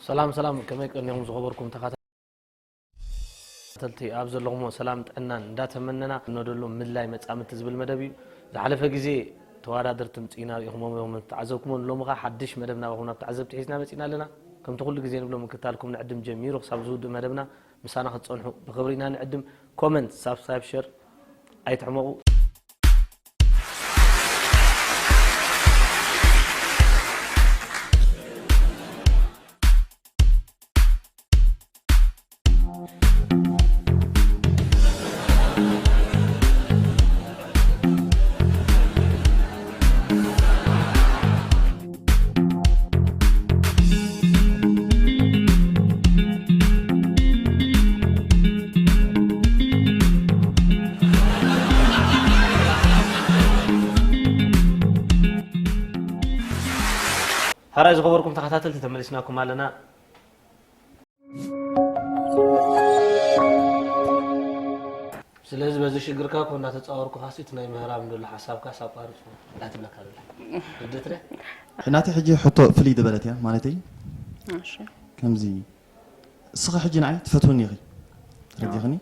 ሰላም ሰላም፣ ከመይ ቀኒኹም ዝኸበርኩም ተኸታተልቲ? ኣብ ዘለኹሞ ሰላም ጥዕናን እንዳተመነና፣ እነደሉ ምድላይ መጻምድቲ ዝብል መደብ እዩ። ዝሓለፈ ግዜ ተወዳደርቲ ምጽኢና ርኢኹሞም እዮም ተዓዘብኩሞም። ሎሚ ኸኣ ሓድሽ መደብ ናባኹም ናብ ተዓዘብቲ ሒዝና መጺና ኣለና። ከምቲ ኩሉ ግዜ ንብሎ፣ ምክትታልኩም ንዕድም። ጀሚሩ ክሳብ ዝውድእ መደብና ምሳና ክትጸንሑ ብኽብሪ ኢና ንዕድም። ኮመንት፣ ሳብስክራይብ፣ ሸር ኣይትሕመቑ። ሕራይ ዝኸበርኩም ተኸታተልቲ፣ ተመሊስናኩም ኣለና። ስለዚ በዚ ሽግርካ እኮ እንዳተጻወርኩ፣ ካሲ እቲ ናይ ምህራም ዘሎ ሓሳብካ ሳቋርጽ እንዳትብለካ ዘላ። ርድእት ደ? ናተይ ሕጂ ሕቶ ፍልይ ዝበለት እያ ማለተይ። እሺ። ከምዚ፣ እስኺ ሕጂ ንዓይ ትፈትውኒ ኢኺ። ተረዲኽኒ?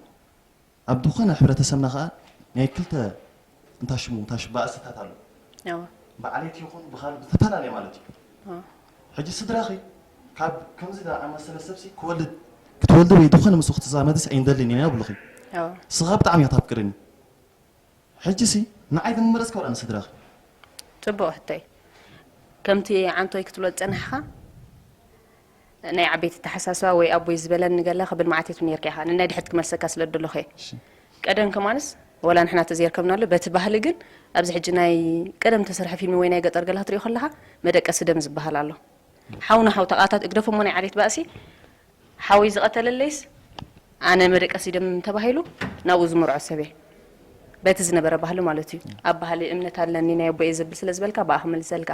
ኣብ ዝኾነ ሕብረተሰብና ኸኣ ናይ ክልተ እንታ ሽሙ፣ እንታ ሽባእስታት ኣሎ። እወ። ብዓሌት ይኹን ብኻልእ ዝተፈላለየ ማለት እዩ። እወ። ሕጂ ስድራኺ ካብ ከምዚ ዝኣመሰለ ሰብሲ ክወልድ፣ ክትወልዲ ወይ ዝኾነ ምስኡ ክትዛመድስ ኣይንደልን ኢና ይብሉኺ። እወ። ንስኻ ብጣዕሚ እያ ታፍቅርኒ። ሕጂሲ ንዓይ ግን መረጽኪ ዋላ ንስድራኺ? ጽቡቕ ሕቶይ። ከምቲ ዓንቶይ ክትብሎ ዝጸናሕኻ፣ ናይ ዓበይቲ ኣተሓሳስባ ወይ ኣቦይ ዝበለኒ ገለ ክብል መዓት እየ ነይርካ ኢኻ። ንናይ ድሕሪት ክመልሰካ ስለ ዝደለኹ እየ። እሺ። ቀደም ከማንስ ወላ ንሕና ተዘይርከብናሉ፣ በቲ ባህሊ ግን ኣብዚ ሕጂ ናይ ቀደም ተሰርሐ ፊልሚ ወይ ናይ ገጠር ገለ ክትሪኦ ከለኻ መደቀሲ ደም ዝበሃል ኣሎ። ሓውና ሓው ተቓታት እግደፎ እሞ ናይ ዓሌት ባእሲ ሓወይ ዝቐተለለይስ ኣነ መደቀሲ ደም ተባሂሉ ናብኡ ዝመርዖ ሰብ እየ። በቲ ዝነበረ ባህሊ ማለት እዩ። ኣብ ባህሊ እምነት ኣለኒ ናይ ኣቦየ ዘብል ስለ ዝበልካ ብኣ ክመልሰልካ።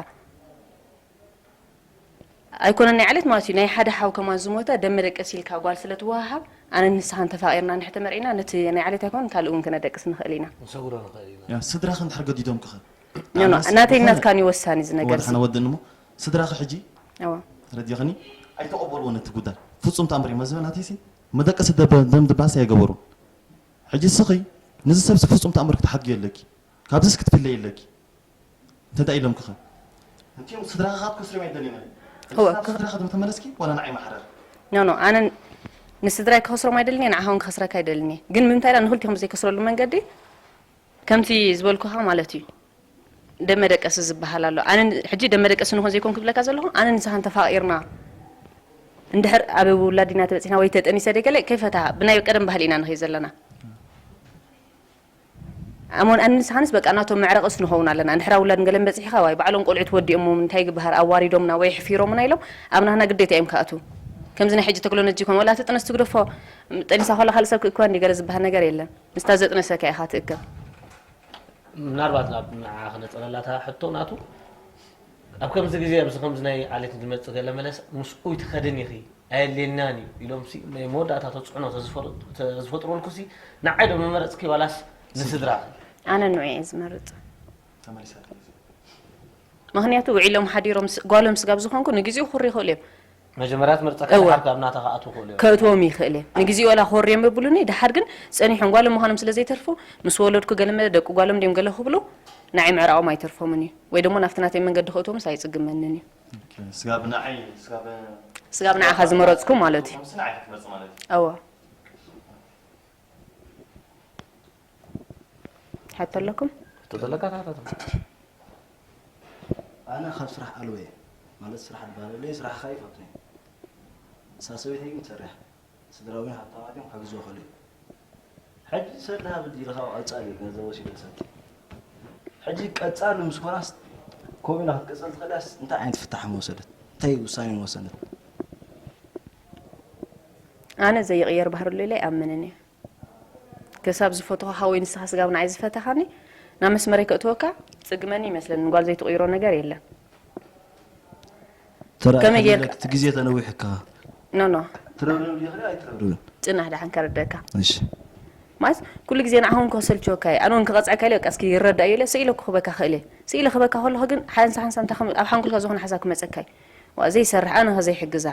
ኣይኮነን ናይ ዓሌት ማለት እዩ። ናይ ሓደ ሓው ከማን ዝሞተ ደም መደቀሲ ኢልካ ጓል ስለ ትወሃሃብ፣ ኣነን ንስኻን ተፋቒርና እንድሕር ተመርዒና፣ ነቲ ናይ ዓሌት ኣይኮነን ካልእ እውን ክነደቅስ ንኽእል ኢና። ንሰግሮ ንኽእል ኢና። ያ፣ ስድራኺ እንድሕር ገዲዶምኪ ኸ? ኖ፣ ኖ፣ ኣነስ ናተይ ዝኾነ ናትካን እዩ ወሳኒ እዚ ነገር ወድሓነ እዚ። ወድን እሞ፣ ስድራኺ ሕጂ እወ። ተረዲኽኒ? ኣይተቐበልዎ ነቲ ጉዳይ። ፍጹም ተኣምር እዩ። መዝበ ናተይሲ መደቀሲ ደበ-፣ ደም ድባስ ኣይገበሩን። ሕጂ እስኺ ነዚ ሰብሲ ፍጹም ተኣምር ክትሓግዮ ኣለኪ። ካብዚስ ክትፍለይ ኣለኪ። እንተ ደኣ ኢሎምኪ ኸ? እንቲኦም ስድራኻ ክትከስርዮም ኣይደልዩን እዮም። እወ፣ ናብ ክ- ስድራኻ ዶ ተመለስኪ ዋላ ንዓይ ማሕረር? ኖ፣ ኖ፣ ኣነ ንስድራይ ክኸስሮም ኣይደልን እየ፣ ንዓኻ እውን ክኸስረካ ኣይደልን እየ። ግን ብምንታይ ኢላ ንኽልቲኹም ዘይከስረሉ መንገዲ ከምቲ ዝበልኩኻ ማለት እዩ። ደም መደቀሲ ዝበሃል ኣሎ። ኣነ ን-፣ ሕጂ ደም መደቀሲ ንኹን ዘይኮን ክብለካ ዘለኹ፣ ኣነ ንስኻን ተፋቒርና እንድሕር ኣብ ውላድ ዲና ተበጺሕና ወይ ተጠኒሰ ደይ ገለ ከይፈትሓ፣ ብናይ ቀደም ባህሊ ኢና ንኸይድ ዘለና። ኣሞን ኣነ ንስኻንስ በቃ ናቶም መዕረቕስ ንኸውን ኣለና። እንድሕር ኣብ ውላድ ገለን በጺሕኻ ዋይ፣ ባዕሎም ቆልዑት ወዲኦሞም እንታይ ይግበሃር፣ ኣዋሪዶምና ወይ ኣሕፊሮምና ኢሎም ኣብ ናህና ግዴታ እዮም ክኣትዉ። ከምዚ ናይ ሕጂ ተክኖሎጂ ይኮን፣ ወላ እቲ ጥነስ ትግደፎ፣ ጠኒሳ ከላ ካልእ ሰብ ክእክባ እንዲ ገለ ዝበሃል ነገር የለን። ምስታ ዘጥነሰካ ኢኻ ትእከብ። ምናልባት ናብ ንዓ ክነጸለላ እታ ሕቶ ናቱ፣ ኣብ ከምዚ ግዜ ኣብዚ ከምዚ ናይ ዓሌት ዝመጽእ ገለ መለስ ምስኡ ይትኸድን ኢኺ ኣየድልየናን እዩ ኢሎም ሲ ናይ መወዳእታ ተጽዕኖ ተዝፈር-፣ ተዝፈጥሩልኩ ሲ ንዓይ ዶ ምመረጽኪ ዋላስ ንስድራኺ? ኣነ ንዑ እየ ዝመርጽ። ተመሊሳ። ምኽንያቱ ውዒሎም ሓዲሮም ስ-፣ ጓሎም ስጋብ ዝኾንኩ ንግዜኡ ክሪ ይኽእሉ እዮም። መጀመርያ ትመርጸካ እወ። ድሓር ካብ ናታ ክኣትዉ ክእሉ እዮም። ከእትዎም ይኽእል እየ። ንግዜኡ ዋላ ክወርዮም የብሉኒ፣ ድሓር ግን ጸኒሖም ጓሎም ምዃኖም ስለ ዘይተርፉ፣ ምስ ወለድኩ ገለ መለ ደቂ ጓሎም ድዮም ገለ ክብሉ፣ ንዓይ ምዕራቖም ኣይተርፎምን እዩ። ወይ ደሞ ናብቲ ናተይ መንገዲ ከእትዎምስ ኣይጽግመንን እዩ። ኦኬ፣ ስጋብ ንዓይ፣ ስጋብ ስጋብ ንዓኻ ዝመረጽኩ ማለት እዩ። ከምሲ ንዓይ ክትመርጽ ማለት እዩ። እወ። ሕቶ ኣለኩም? ሕቶ ዘለካ ተሓታቶ። ኣነ ካብ ስራሕ ኣልወ እየ። ማለት ስራሕ ዝበሃል የለይ፣ ስራሕ ኸኣ ይፈቱ እየ። እሳ ሰበይተይ ግን ትሰርሕ። ስድራ እውን ሃብታማት እዮም፣ ክሕግዝዎ ይኽእሉ እዮም። ሕጂ ሰድሃ ብድልኻ ቀጻሊ ገንዘብ ወሲዱ ሰቲ። ሕጂ ቀጻሊ ምስ ኮናስ ከምኡ ኢላ ክትቅጽል ትኽእልያስ እንታይ ዓይነት ፍታሕ ምወሰደት? እንታይ ውሳኔ ምወሰነት? ኣነ ዘይቕየር ባህሪ ኣሎ ኢለ ኣይኣምንን እየ። ክሳብ ዝፈትኻ ወይ ንስኻ ስጋብ ንዓይ ዝፈተኻኒ ናብ መስመረይ ከእትወካ ጽግመኒ ይመስለኒ። ጓል ዘይትቕይሮ ነገር የለን። ተራ ከመይ ጌርካ? እቲ ግዜ ተነዊሕካ። ኖ፣ ኖ። ትረብርብ ዲኺ ኣይትረብርብን? ጽናሕ ደሓን ከረደካ። እሺ። ማለት ኩሉ ግዜ ንዓኹም ከሰልችወካ እየ፣ ኣነ እውን ክቐፅዐካ ኢለ፣ በቃ እስኪ ይረዳእ ኢለ ስኢለ ክኽበካ ክእል እየ። ስኢለ ክበካ ከለኹ ግን ሓንሳ ሓንሳ እንታይ ከም ኣብ ሓንጎልካ ዝኾነ ሓሳብ ክመፀካ እዩ። ዋ ዘይሰርሕ ኣነ ከዘይሕግዛ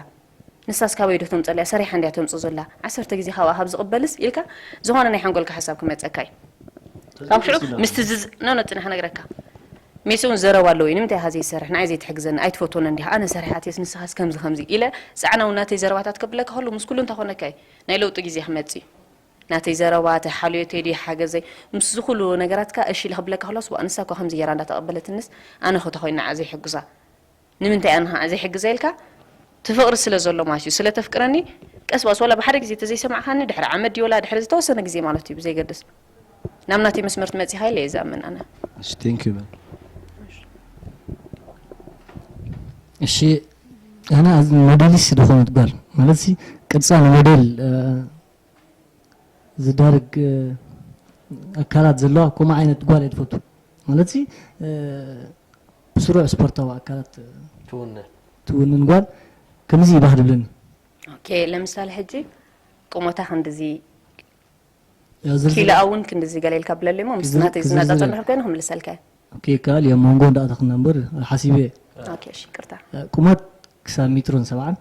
ንሳስ ካበይ ዶ ተምፅእ እያ፣ ሰሪሓ እንድያ ተምፅእ ዘላ፣ ዓሰርተ ግዜ ካብኣ ካብ ዝቕበልስ ኢልካ ዝኾነ ናይ ሓንጎልካ ሓሳብ ክመፀካ እዩ። ካብ ሽዑ ምስቲ ዝዝ ኖ ኖ ፅናሕ ነግረካ ሜሲ እውን ዘረባ ኣለዎ እዩ። ንምንታይ ኢኻ ዘይሰርሕ? ንዓይ ዘይትሕግዘኒ? ኣይትፈትወኒ እንዲኻ? ኣነ ሰሪሓትየስ ንስኻስ ከምዚ ከምዚ ኢለ ፃዕና እውን ናተይ ዘረባታት ከብለካ ከሎ ምስ ኩሉ እንታይ ኮነካ እዩ? ናይ ለውጢ ግዜ ክመፅእ እዩ። ናተይ ዘረባ፣ ተይ ሓልዮተይ ድዩ ሓገዘይ፣ ምስዚ ኩሉ ነገራትካ እሺ ኢለ ክብለካ ከሎስ፣ ዋእ ንሳ እኮ ከምዚ ገይራ እንዳተቐበለትንስ ኣነ እኮ ተኾይኑ ንዓ ዘይሕግዛ፣ ንምንታይ ኣነ ከዓ ዘይሕግዛ ኢልካ፣ እቲ ፍቕሪ ስለ ዘሎ ማለት እዩ። ስለ ተፍቅረኒ ቀስ ብቐስ፣ ዋላ ብሓደ ግዜ ተዘይሰማዕካኒ፣ ድሕሪ ዓመት ድዩ ዋላ ድሕሪ ዝተወሰነ ግዜ ማለት እዩ፣ ብዘይገድስ ናብ ናተይ መስመር ትመፂኻ ኢለ እየ ዝኣምን ኣነ። እሺ፣ thank you በል። እሺ፣ ኣነ ሞዴሊስት ዝኾነት ጓል ማለት ሲ ቅርፃ ንሞዴል ዝዳርግ ኣካላት ዘለዋ ከምኡ ዓይነት ጓል እየ ዝፈቱ። ማለት ሲ ብስሩዕ ስፖርታዊ ኣካላት ትውነ ትውንን ጓል ከምዚ ይባህ ድብለኒ። ኦኬ፣ ለምሳሌ ሕጂ ቁመታ ክንድዚ ያው ዝርዝር ኪሎኣ እውን ክንድዚ ገለ ኢልካ ብለለይ እሞ ምስ ዝርዝር- ናተይ ዝነፃፀር ዝርዝር- ድሕር ኮይኑ ክምልሰልካ እየ። ኦኬ፣ ይከኣል እየ፣ መንጎ እንዳእተኽና እምበር ሓሲበ እየ። ኦኬ፣ እሺ፣ ይቅርታ። ቁመት ክሳብ ሜትሮን ሰብዓን፣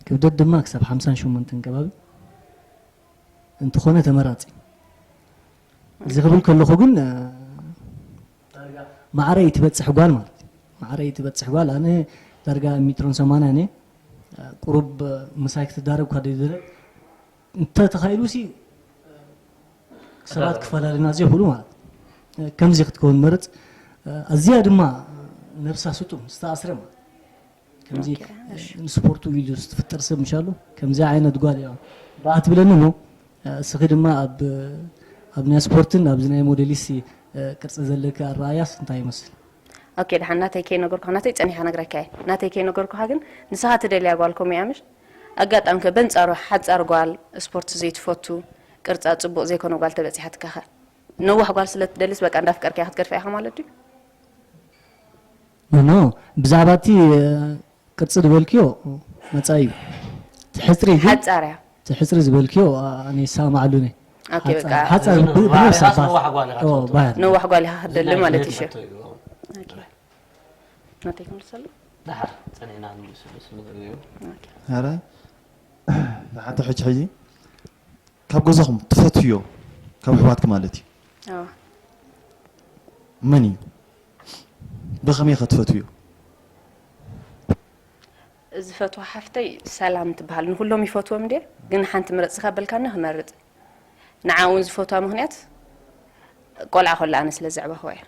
ክብደት ድማ ክሳብ ሓምሳን ሸሞንተን ከባቢ እንተኾነ ተመራፂ። እዚ ክብል ከለኹ ግን ማዕረ ትበፅሕ ጓል ማለት እዩ። ማዕረ ትበፅሕ ጓል፣ ኣነ ዳርጋ ሜትሮን ሰማንያን እየ። ቁሩብ ምሳይ ክትዳረግ እኳ ደይደለ እንተተኻኢሉ ሲ ሰባት ክፈላለዩና ዘይኽእሉ ማለት እዩ። ከምዚ ክትከውን መርፅ። ኣዝያ ድማ ነብሳ ስጡም ዝተኣስረ ማለት እዩ። ከምዚ ኦኬ፣ እሺ። ንስፖርቱ ኢሉ ዝትፍጠር ሰብ ምሻሉ ከምዚ ዓይነት ጓል እያ ባህ ትብለኒ እሞ፣ እስኺ ድማ ኣብ ኣብ ናይ ስፖርትን ኣብዚ ናይ ሞዴሊስት ቅርፂ ዘለኪ ኣረኣያስ እንታይ ይመስል? ኦኬ፣ ደሓን ናተይ ከይነገርኩኻ፣ ናተይ ጸኒሐ ክነግረካ እየ። ናተይ ከይነገርኩኻ ግን ንስኻ ትደልያ ጓል ከምኡ እያ ምሽ? ኣጋጣሚ ከ በንጻሩ ሓጻር ጓል፣ ስፖርት ዘይትፈቱ፣ ቅርጻ ጽቡቕ ዘይኮነ ጓል ተበጺሓትካ ከ? ነዋሕ ጓል ስለ ትደልስ በቃ እንዳፍቀርካ ክትገድፋ ኢኻ ማለት ድዩ? ኖ፣ ብዛዕባ እቲ ቅርፂ ዝበልክዮ መፃኢ እዩ። እቲ ሕፅሪ ግን ሓጻር እያ። እቲ ሕፅሪ ዝበልክዮ ኣነ ይሰማማዓሉ እየ። ኦኬ፣ በቃ ሓፃር ብ- ብነብሲ ባህርያት ኣባ- ነዋሕ ጓል ኢኻ ኦ፣ ትፈቱ። ባህር ነዋሕ ጓል ኢኻ ክትደሊ ናይ ማለት እዩ። ድሌት ሽዑ ሕቶ እዩ። ኦኬ። ናተይ ክምልሰሉ? ደሓር ጸኒሕና ንመልሰሉ ስለ እዩ። ኦኬ። ኧረ ዝሓቶ ሕጂ ሕጂ ካብ ገዛኹም ትፈትውዮ ካብ ኣሕዋትኪ ማለት እዩ ኣዎ። መን እዩ? ብኸመይ ከ ትፈትውዮ? ዝፈትዋ ሓፍተይ ሰላም ትበሃል። ንኩሎም ይፈትዎም እንዴ? ግን ሓንቲ ምረጽ ካብ በልካኒ ክመርጽ። ንዓ እውን ዝፈትዋ ምኽንያት ቆልዓ ከላ ኣነ ስለ ዘዕበኽዋ እያ።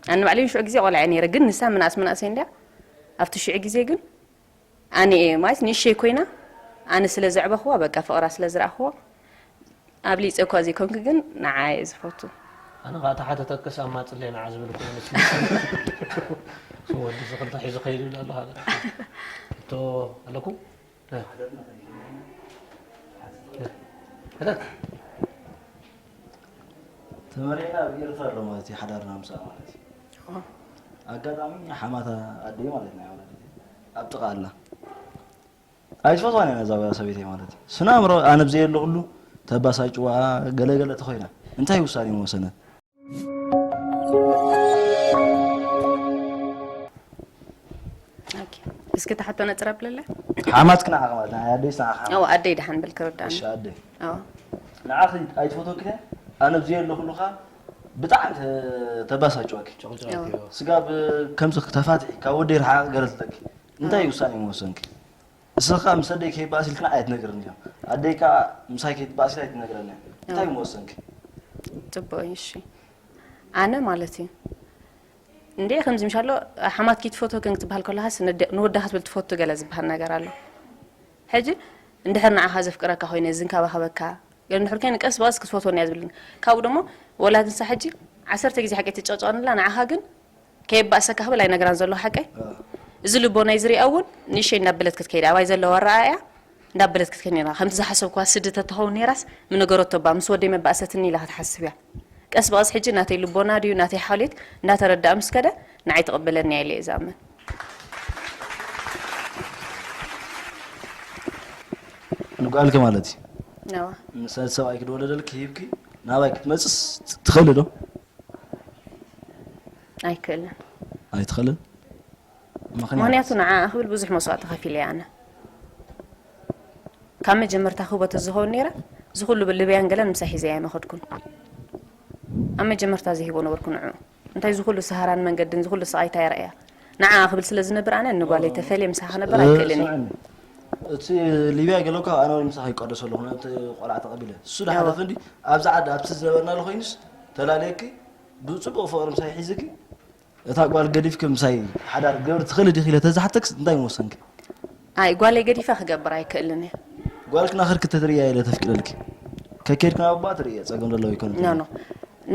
ኣነ ባዕለይ ሽዑ ግዜ ቆልዓ እየ ነይረ፣ ግን ንሳ ምንኣስ ምንኣሰይ እንድያ። ኣብቲ ሽዑ ግዜ ግን ኣነ እየ ማለት ንእሸይ ኮይና ኣነ ስለ ዘዕበኽዋ በቃ ፍቕራ ስለ ዝረኣኽዎ ኣብሊፀ እኳ ዘይኮንኩ ግን ንዓ እየ ዝፈቱ። ኣነ ከዓ ተሓተተክስ ኣማፅለይ ንዓ ዝብል ኮይኑ ስለ ወዲ እዚ ክልተ ሒዙ ከይዱ ይብል ኣሎ ሓደ ሕቶ ኣለኩም? ሕተት ተመሪዕና ኣብ ኤርትራ ኣሎ ማለት እዩ ሓዳርና ምስኣ ማለት እዩ። ኣጋጣሚ ሓማታ ኣደይ ማለት ናይ ወላዲተይ ኣብ ጥቓ ኣላ። ኣይትፈትዋን እያ ነዛ ሰበይተይ ማለት እዩ። ስነ ኣእምሮ ኣነ ብዘየለኹሉ ተባሳጭዋ ገለገለ ተኾይና እንታይ ውሳኔ ምወሰነት? ኦኬ። እስኪ ተሓቶ ነፅር ኣብለላ። ሓማትክ ንዓኻ ማለት ናይ ኣደይስ ንዓኻ ኣው ኣደይ ደሓን በል ክርዳእኒ። እሺ ኣደይ ኣው ንዓኺ ኣይትፈትወክን እያ። ኣነ ብዘየለኹሉ ኸኣ ብጣዕሚ ተ- ተባሳጭወኪ። ኣው ስጋብ ከምዚ ተፋትሒ ካብ ወደይ ርሓቕ ገለ ትለኪ እንታይ ውሳኔ ምወሰንኪ? ንስኻ ምስ ኣደይ ከይባእስ ኢልክና ኣይትነግርን እዮም። ኣደይ ከኣ ምሳይ ከይትባእስ ኢላ ኣይትነግረን እያ። እንታይ ምወሰንኪ? ፅቡቅ እዩ። እሺ ኣነ ማለት እዩ እንዴ ከምዚ ምሻሎ ሓማት ክትፈትወ ከን ክትበሃል ከለካስ ንደ- ንወዳ ክትብል ትፈቱ ገለ ዝበሃል ነገር ኣሎ። ሕጂ እንድሕር ንዓኻ ዘፍቅረካ ኮይነ ዝንከባኸበካ ገለ እንድሕር ከይኑ ቀስ ብቐስ ክትፈትወኒ እያ ዝብልኒ። ካብኡ ደሞ ወላ ንሳ ሕጂ ዓሰርተ ግዜ ሓቂ ትጨጨቀንላ ንዓኻ ግን ከየባእሰካ ክብል ኣይነግራን ዘለኹ ሓቀይ። እዚ ልቦናይ ዝሪኣ እውን ንእሸይ እናበለት ክትከይድ ኣባይ ዘለዋ ኣረኣእያ እንዳበለት ክትከድ ነራ ከምቲ ዝሓሰብኳ ስዲ ተትኸውን ነራስ ምነገረቶ ባ ምስ ወደይ መባእሰትኒ ኢላ ክትሓስብ እያ። ቀስ ብቐስ ሕጂ ናተይ ልቦና ድዩ ናተይ ሓልዮት እንዳተረድኣ ምስ ከደ ንዓይ ትቕበለኒ እያ ኢለ እየ ዝኣምን። ንጓልኪ ማለት እዩ። ምስ ሰብኣይ ክድወለደልኪ ሂብኪ ናባይ ክትመፅስ ትኽእሊ ዶ? ኣይክእልን። ኣይትኽእልን። ምክንያቱ ንዓ ክብል ብዙሕ መስዋእቲ ከፊለ እየ ኣነ። ካብ መጀመርታ ክህቦ ተዝኸውን ነይረ፣ እዚ ኩሉ ልብያን ገለን ምሳይ ሒዘ እየ መኸድኩን። ኣብ መጀመርታ ዝሂቦ ነበርኩ ንዕኡ። እንታይ እዚ ኩሉ ሰሃራን መንገድን እዚ ኩሉ ስቓይ እንታይ ረኣያ? ንዓ ክብል ስለ ዝነብር ኣነ ንጓለይ ተፈልየ ምሳኻ ክነብር ኣይክእልን እየ። እቲ ሊብያ ገለኳ ኣነ ወይ ምሳኻ ይቋደስ ኣለኹ ነቲ ቆልዓ ተቐቢለ እሱ ዳሓለፈ እንዲ ኣብዚ ዓዲ ኣብቲ ዝነበርናሉ ኮይኑስ ተላለየኪ ብፅቡቕ ፍቕሪ ምሳይ ሒዝኪ እታ ጓል ገዲፍኪ ምሳይ ሓዳር ክገብር ትኽእሊ ዲኺ ኢለ ተዝሓተክስ እንታይ ምወሰንኪ? ኣይ ጓለይ ገዲፈ ክገብር ኣይክእልን እየ። ጓልክ ናኽርክ ተትርእያ ኢለ ተፍቅደልኪ ከኬድክ ናብ ኣቦኣ ትርእያ ጸገም ዘለዎ ኣይኮነን። ኖ ኖ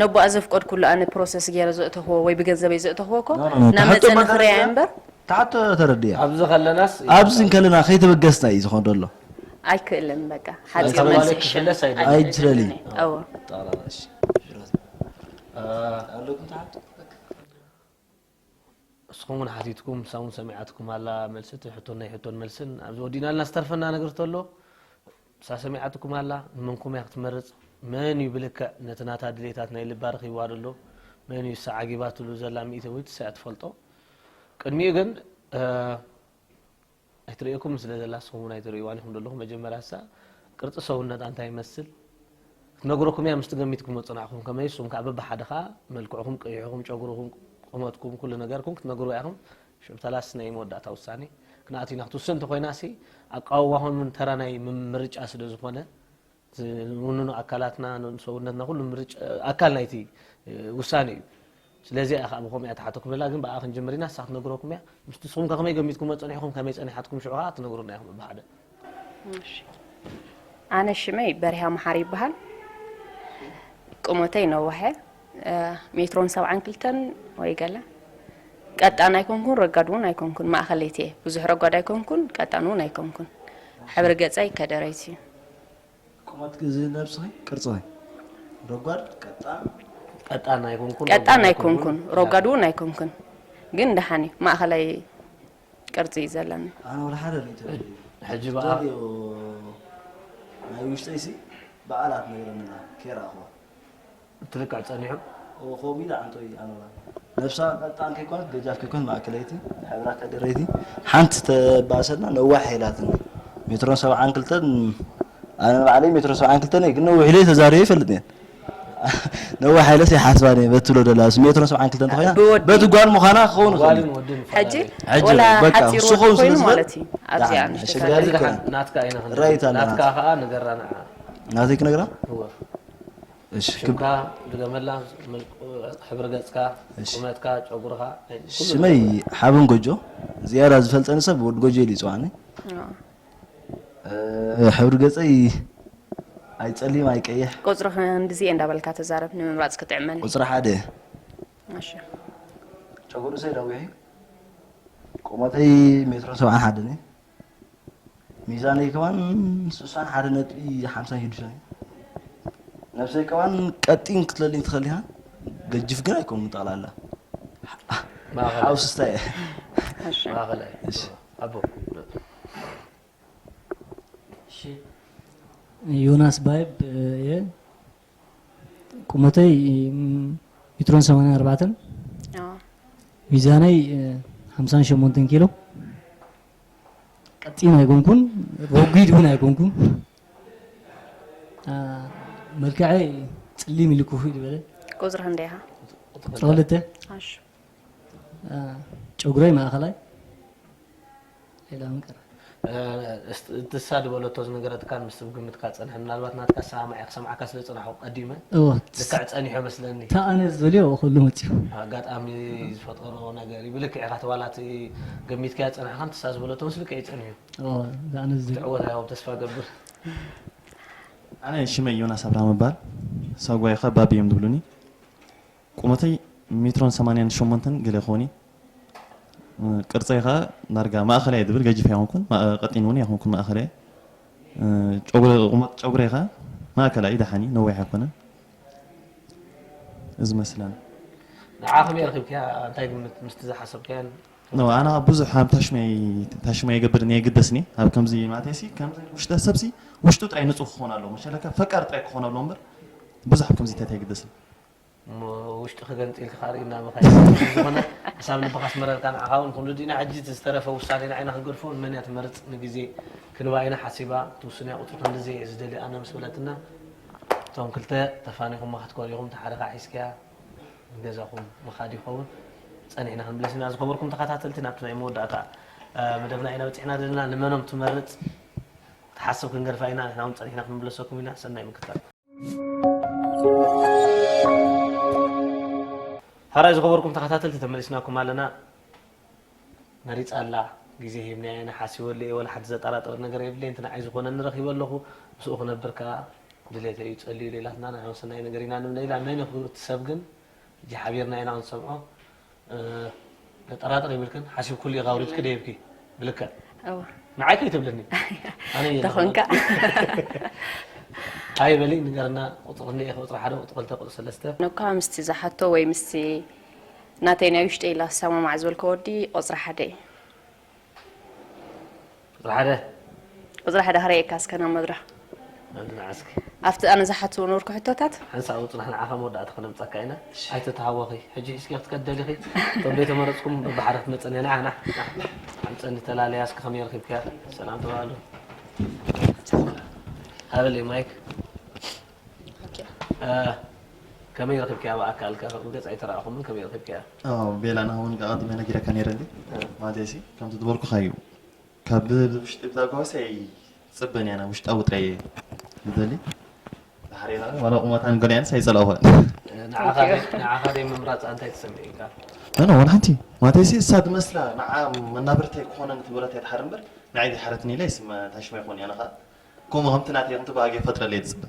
ነቦኣ ዘፍቀድኩሉ ኣነ ፕሮሰስ ገይረ ዘእተኽዎ ወይ ብገንዘበይ ዘእተኽዎ እኮ ናብ መፀ ንኽርያ እምበር ተሓቶ ተረድያ። ኣብዚ ከለናስ ኣብዚ እንከለና ከይተበገስና እዩ ዝኾን ዘሎ። ኣይክእልን በቃ ሓፂር ተባለ መልሲ ክፍለስ ኣይደልን። ኣይትለሊ። እዎ ጣላላሽ ኣለኩም ተሓቶ እስኹም እውን ሓቲትኩም ንሳ እውን ሰሚዓትኩም ኣላ። መልሲ እቲ ሕቶን ናይ ሕቶን መልስን ኣብዚ ወዲእና ኣለና። ዝተርፈና ነገር ተሎ እሳ ሰሚዓትኩም ኣላ። ንመንኩም እያ ክትመርፅ። መን እዩ ብልክዕ ነቲ ናታ ድሌታት ናይ ልባ ረኺብዋ ዘሎ? መን እዩ እሳ ዓጊባትሉ ዘላ ሚእቲ ሚእቲ እሳ እያ ትፈልጦ። ቅድሚኡ ግን ኣይትርእየኩም ስለ ዘላ ንስኹም እውን ኣይትርእይዋን ኢኹም ዘለኹም። መጀመርያ እሳ ቅርፂ ሰውነታ እንታይ ይመስል ክትነግረኩም እያ። ምስቲ ገሚትኩም ዝፀናዕኹም ከመይ እሱም ከዓ በብሓደ ከዓ መልክዕኹም ቀይሕኹም ጨጉርኹም ቁመትኩም ኩሉ ነገርኩም ክትነግሩ ኢኹም። ሽዑ ተላስነ እዩ መወዳእታ ውሳኔ። ክንኣት ኢና ክትውስን እንተኮይና ሲ ኣቃውዋኹም ተራ ናይ ምርጫ ስለ ዝኾነ ዝውንኑ ኣካላትና ሰውነትና ኩሉ ምርጫ ኣካል ናይቲ ውሳኔ እዩ። ስለዚ እያ ከዓ ብኸምኡ እያ ትሓተኩም ዘላ። ግን ብኣ ክንጅምር ኢና። ንሳ ክትነግረኩም እያ። ምስቲ ንስኹም ከ ከመይ ገሚትኩሞ ፀኒሕኩም ከመይ ፀኒሓትኩም ሽዑ ከዓ ትነግሩና ኢኹም ብሓደ። እሺ። ኣነ ሽመይ በሪሃ መሓሪ ይበሃል። ቁመተይ ነዋሐ ሜትሮን ሰብዓን ክልተን ወይ ገለ ቀጣን ኣይኮንኩን ረጋድ እውን ኣይኮንኩን ማእኸለይቲ እየ። ብዙሕ ረጓድ ኣይኮንኩን ቀጣን እውን ኣይኮንኩን። ሕብሪ ገፀይ ከደረይቲ እዩ። ቁመት ግዜ ነብስኺ ቅርፅኺ ረጓድ ቀጣን ቀጣን ኣይኮንኩን ቀጣን ኣይኮንኩን ረጓድ እውን ኣይኮንኩን ግን ደሓን እዩ ማእኸላይ ቅርፂ እዩ ዘለኒ። ኣነ ወላ ሓደ ርእቶ ሕጂ በኣ ዘርእዮ ናይ ውሽጠይሲ በዓላት ነግረንና ከይረኣኽዋ ትልክዕ ፀኒሑ ኮሚዳ ዓንቶ እዩ ኣነላ ነብሳ ቀጣን ከይኮነት ገጃፍ ከይኮነት ማእከለይቲ ሕብራ ከደረይቲ ሓንቲ ተባሰልና ነዋሕ ኢላትኒ ሜትሮን ሰብዓን ክልተን ኣነ ባዕለይ ሜትሮ ሰብዓን ክልተን እየ ግን ነዊሕ ኢለ ተዛሪበ ይፈልጥ እየ ነዋሕ ኢለስ ይሓስባ እየ በትብሎ ደላ ሜትሮ ሰብዓን ክልተን ተኮይና ብወዲ- በቲ ጓል ምዃና ክኸውን ይኽእል ጓልን እዩ ወድን ሕጂ ይፈላለ እዩ። ሕጂ ወላ በቃ፣ ሓፂር ስኹን ወዲ ኮይኑ ስለ ማለት እዩ ኣብዚኣ ደሓን፣ ንእሽተይ ኣሸጋሪ ከ- ይኮነ። ናትካ ኢና ክንደግም። ራይት ኣለና። ናትካ ከዓ ንገራ ንዓ ናተይ ክነግራ እወ እሺ ሽምካ ድገመላ መልክ- ሕብሪ ገፅካ እሺ። ቁመትካ ጨጉርካ ናይ- ኩሉ ሽመይ ሓበን ጎጆ ዝያዳ ዝፈልጠኒ ሰብ ወዲ ጎጆ ኢሉ ይፅዋዕኒ ኣዎ። እ፣ ሕብሪ ገፀይ ኣይፀሊም ኣይቀይሕ ቁፅሪ ክንድዚ እየ እንዳበልካ ተዛረብ ንምምራፅ ክጥዕመኒ። ቁፅሪ ሓደ እሺ። ጨጉሪ ሰይ ነዊሕ እዩ። ቁመተይ ሜትሮ ሰብዓን ሓደን እዩ። ሚዛነይ ከማን ስሳን ሓደ ነጥቢ ሓምሳን ሽዱሽተን እዩ። ነብሰይ ከማን ቀጢን ክትለልኝ ትኽእል ኢኻ። ገጅፍ ግን ኣይኮንኩን ጠቕላላ። ማእኸላይ። ሓውስስታ እየ። እሺ። ማእኸላይ እሺ። ኣቦ ዮናስ ባይብ እየ። ቁመተይ ሜትሮን ሰማንያን ኣርባዕተን፣ ኣዎ። ሚዛነይ ሓምሳን ሸሞንተን ኪሎ። ቀጢን ኣይኮንኩን፣ ረጒድ እውን ኣይኮንኩን። አ፣ መልክዐይ ጽሊም ኢሉ ክፉእ ዝበለ። ቁፅሪ ክንደይ ኢኻ? ጸወልተ እሺ። አ፣ ጨጉረይ ማእኸላይ ሌላ ምን ቀረ? እትሳ ዝበለቶ ዝነገረትካን ምስ ግምትካ ፀንሐ ምናልባት ናትካ ሰማዕ ክሰምዓካ ስለ ዝፀናሕኩ ቀዲመ እወ ልክዕ ፀኒሖ መስለኒ ተኣነ ዝደልዮ ኩሉ መፅዩ ኣጋጣሚ ዝፈጠሮ ነገር እዩ ብልክዕ ኢኻ ተባላት ገሚትካያ ፀናሕካ ንትሳ ዝበለቶ ምስ ልክዕ ይፀንሑ እወ ተኣነ ዝደልዮ ትዕወት ኣይሆም ተስፋ ገብር ኣነ ሽመይ ዮናስ ኣብርሃም እባል ሳጓይ ኸ ባቢ እዮም ዝብሉኒ ቁመተይ ሜትሮን ሰማንያን ሸሞንተን ገለ ይኸውን እዩ ቅርፀይ ኸ ዳርጋ ማእኸላይ ዝብል ገጅፍ ኣይኮንኩን ቀጢን እውን ኣይኮንኩን ማእኸላይ ጨጉረይ ኸ ማእከላይ ደሓኒ ነዊሕ ኣይኮነን እዚ መስለኒ ንዓ ከመይ ረኺብካያ እንታይ ግምት ምስቲ ዝሓሰብካያን No ኣነ ብዙሕ ኣብ ታሽመይ ታሽመይ የገብር እየ ግደስኒ ኣብ ከምዚ ማለተይሲ ከምዚ ውሽጠ ሰብሲ ውሽጡ ጥራይ ንጹህ ክኾን ኣለዎ። መሸለካ ፈቃር ጥራይ ክኾን ኣለዎ እምበር ብዙሕ ከምዚታት ኣይግደስን። እሞ ውሽጥኺ ገንጺልኪ ከኣ ርኢና ምኻድ። ዝኾነ ሓሳብ ልብኻ ኣስመረልካ። ንዓኻ እውን ክንርድእና፣ ሕጂ እቲ ዝተረፈ ውሳኔ ንዓይና ክንገድፎ፣ ንመን እያ ትመርጽ ንግዜ ክንባ ኢና ሓሲባ። ትውስንያ ቁጽሪ ክንድዚ እየ ዝደሊ ኣነ ምስ በለትና፣ እቶም ክልተ ተፋኒኹም ክትኮን ኢኹም፣ እቲ ሓደ ከኣ ሒዝክያ ንገዛኹም ምኻድ ይኸውን። ጸኒሕና ክንምለስ ኢና። ዝኸበርኩም ተኸታተልቲ፣ ናብቲ ናይ መወዳእታ መደብና ኢና በጺሕና ዘለና። ንመኖም ትመርጽ ትሓስብ ክንገድፋ ኢና። ንሕና እውን ጸኒሕና ክንምለሰኩም ኢና። ሰናይ ምክትታል። ሕራይ ዝኸበርኩም ተኸታተልቲ፣ ተመሊስናኩም ኣለና። መሪጻ ኣላ፣ ግዜ ሂብናያ ኢና፣ ሓሲበሉ እየ፣ ወላ ሓንቲ ዘጠራጥር ነገር የብለይን። እቲ ንዓይ ዝኾነኒ ረኺበ ኣለኹ፣ ምስኡ ክነብር ከኣ ድሌተይ እዩ፣ ጸልዩለይ ኢላትና፣ ንሕና ሰናይ ነገር ኢና ንምነ ኢላ። መን ይኹን እቲ ሰብ ግን ሕጂ ሓቢርና ኢና ክንሰምዖ። እ፣ ዘጠራጥር የብልክን፣ ሓሲብክሉ ኢኻ ኣውሪድኪ ዶ ሂብኪ? ብልክዕ። እወ ንዓይ ከይትብልኒ። ኣነ እየ ተኾንካ ኣይ በሊ ንገርና፣ ቁፅሪ ክንደይ ኢኺ? ቁፅሪ ሓደ፣ ቁፅሪ ክልተ፣ ቁፅሪ ሰለስተ። ነኳ ምስቲ ዝሓቶ ወይ ምስቲ ናተይ ናይ ውሽጠ ኢላ ዝሰማማዕ ዝበልኮ ወዲ ቁፅሪ ሓደ እዩ። ቁፅሪ ሓደ። ቁፅሪ ሓደ ክረየካ እስከ ናብ መድረኽ። ንዓስኪ ኣብቲ ኣነ ዝሓትዎ ነበርኩ ሕቶታት ሓንሳእ ውፅናሕ ንዓኻ መወዳእታ ክነምፀካ ኢና። ኣይተተሃወኺ። ሕጂ ሒዝኪ ክትከዲ ደሊኺ? እቶም ዘይተመረፅኩም በብሓደ ክትመፀን እያ። ንዓ ንዓ ኣምፀኒ ተላለያ እስኪ ከመይ ረኺብክያ? ሰላም ተባሃሉ። ሃበለይ ማይክ። እ፣ ከመይ ረኺብክያ ብኣካል? ካብ ገፅ ኣይተረኣኹምን፣ ከመይ ረኺብክያ? ኣዎ ቤላ ንኸውን ኣቐዲመ ነጊረካ ነይረ እንዲ ማለት ሲ ከምቲ ዝበልኩኻ እዩ። ካብ ብውሽጢ ብዛ ጓሳ ኣይፅበን እያ ውሽጣዊ ጥራይ እየ ዝደሊ። ድሓር ኢላ ዋላ ቁመታን ገሊኣንስ ኣይፀላእኹን። ንዓኻ ደይ ምምራፅ እንታይ ተሰሚዑካ? ኣነ ዋላ ሓንቲ ማለት ሲ እሳ ዝመስላ ንዓ መናብርተይ ክኾነን ትበለት እያ ድሓር እምበር ንዓይ ድሓረትኒ ኢለ ይስመ ታሽማ ይኾን እያ ንኻ ከምኡ ከምቲ ናተይ ከምቲ ባህጊ ፈጥረለይ ዝፅበ።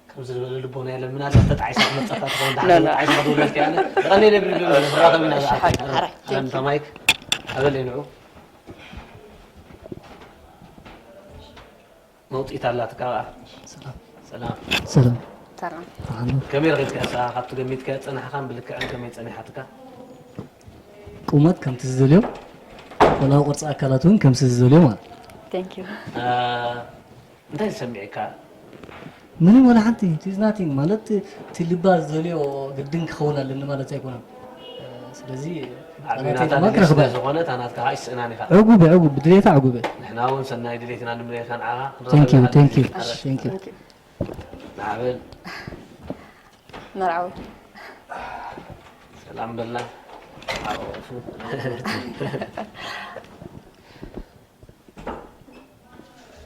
ከምዚ ዝበለ ልቦና የለን። ምናልባት ተጣዒሳ ክመፀካ ትኸውን። ዳሓር ተጣዒሳ ክትውለድ ከያለ ቀኒ ነብሪ ብራኸብ ኢና ዝኣክል። ኣንታ ማይክ ኣበል ንዑ መውፅኢት ኣላትካ። ሰላም ሰላም ሰላም ተሓሎ ከመይ ረኺብካ? ንስኻ ካብቲ ገሚትካ ፀናሕካን ብልክዕን ከመይ ፀኒሓትካ? ቁመት ከምቲ ዝደልዮ፣ ቆላዊ ቅርፂ ኣካላት እውን ከምቲ ዝደልዮ ማለት። Thank you። እንታይ ተሰሚዕካ? ምንም ወላ ሓንቲ ቲዝ ናቲንግ ማለት እቲ ልባ ዝደልዮ ግድን ክኸውን ኣለኒ ማለት ኣይኮነን። ስለዚ ዓቢ ቃላተይ ናታ ድማ ነገር ክረኽባ ስለ ዝኾነ እታ ናትካ ከዓ ይስእናን ኢኻ። ዕጉበ ዕጉብ ብድሌታ ዕጉበ። ንሕና እውን ሰናይ ድሌትና ንምንየልካ ንዓኻ Thank you, thank you, ክንረኸብ thank you። ንዓበል መርዓዊ ሰላም በልና። ኣብኡ ዕርፉ።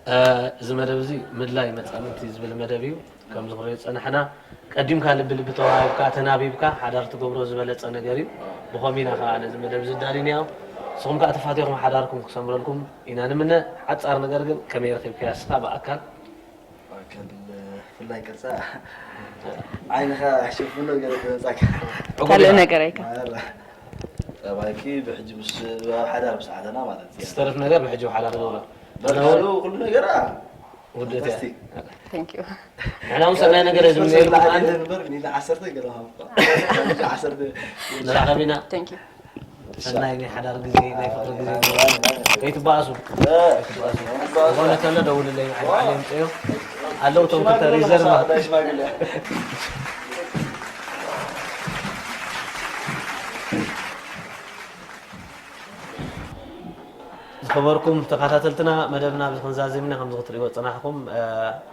እ፣ እዚ መደብ እዚ ምድላይ መጻምድቲ ዝብል መደብ እዩ። ከም ዝኽሪኦ ዝጸናሕና ቀዲምካ ልቢ ልቢ ተዋሂብካ ተናቢብካ ሓዳር ትገብሮ ዝበለጸ ነገር እዩ። ብኸምኡ ኢና ከኣ ነዚ መደብ እዚ ኣዳሊናዮ። ንስኹም ከኣ ተፋቲኹም ሓዳርኩም ክሰምረልኩም ኢና ንምነ። ሓጻር ነገር ግን ከመይ ረኺብካያ ንስኻ ብኣካል? ከም ብፍላይ ቅርጻ ዓይንኻ ሽፍኖ ገለ ክመጻካ ካልእ ነገር ኣይካ ማራ። ጠባይኪ ብሕጂ ምስ ሓዳር ምስ ዓለና ማለት እዩ። ዝተርፍ ነገር ብሕጂ ሓዳር ገብረ። በቃሉ ኩሉ ነገር ውደት እያ። ፋንታስቲክ። Thank you። ንሕና እውን ሰናይ ነገር እዩ ዝምነየልኩም ኣነ። ነበር ሚና ዓሰርተ ገለ ሃብካ። ዓሰርተ ንራኸብ ኢና። Thank you። ሰናይ ናይ ሓዳር ግዜ፣ ናይ ፍቕሪ ግዜ ይግበረልኩም። ከይትበኣሱ። ከይትበኣሱ። ዝኾነ ተሎ ደውልለይ፣ ንዓይ ባዕለይ የምፅኦ። ኣለዉ እቶም ክልተ ሪዘርቫ። ዝኸበርኩም ተኸታተልትና፣ መደብና ኣብዚ ክንዛዝም ኢና። ከምዚ ክትሪእዎ ዝጸናሕኩም፣ እ፣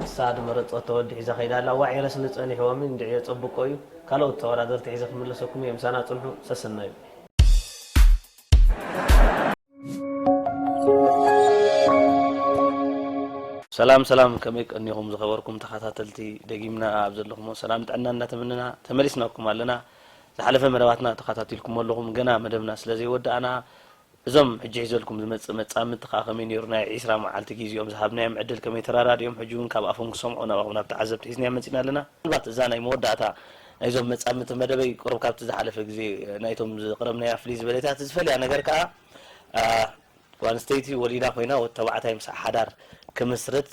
እሳ ዝመረጸቶ ወዲ ሒዛ ከይዳ ኣላ። ዋዒረስ ንጸኒሕዎም እንድዒ የጸብቆ እዩ። ካልኦት ተወዳደርቲ ሒዘ ክምለሰኩም እየ። ምሳና ጽንሑ። ሰሰናዩ። ሰላም ሰላም፣ ከመይ ቀኒኹም ዝኸበርኩም ተኸታተልቲ? ደጊምና ኣብ ዘለኹሞ ሰላም ጥዕና እናተመነና ተመሊስናኩም ኣለና። ዝሓለፈ መደባትና ተኸታቲልኩም ኣለኹም። ገና መደብና ስለ ዘይወዳእና፣ እዞም ሕጂ ሒዘልኩም ዝመጽእ መጻምድቲ ከኣ ከመይ ነይሩ ናይ ዒስራ መዓልቲ ግዜኦም ዝሃብናዮም ዕድል ከመይ ተራዳድዮም ሕጂ እውን ካብ ኣፎም ክሰምዖ ናባኹም ናብ ተዓዘብቲ ሒዝናዮም መጺና ኣለና። ምናልባት እዛ ናይ መወዳእታ ናይዞም መጻምድቲ መደበይ ቁሩብ ካብቲ ዝሓለፈ ግዜ ናይቶም ዝቕረብናያ ፍልይ ዝበለታ እቲ ዝፈልያ ነገር ከኣ እ፣ ጓል ኣንስተይቲ ወሊዳ ኮይና ወዲ ተባዕታይ ምስ ሓዳር ክምስርት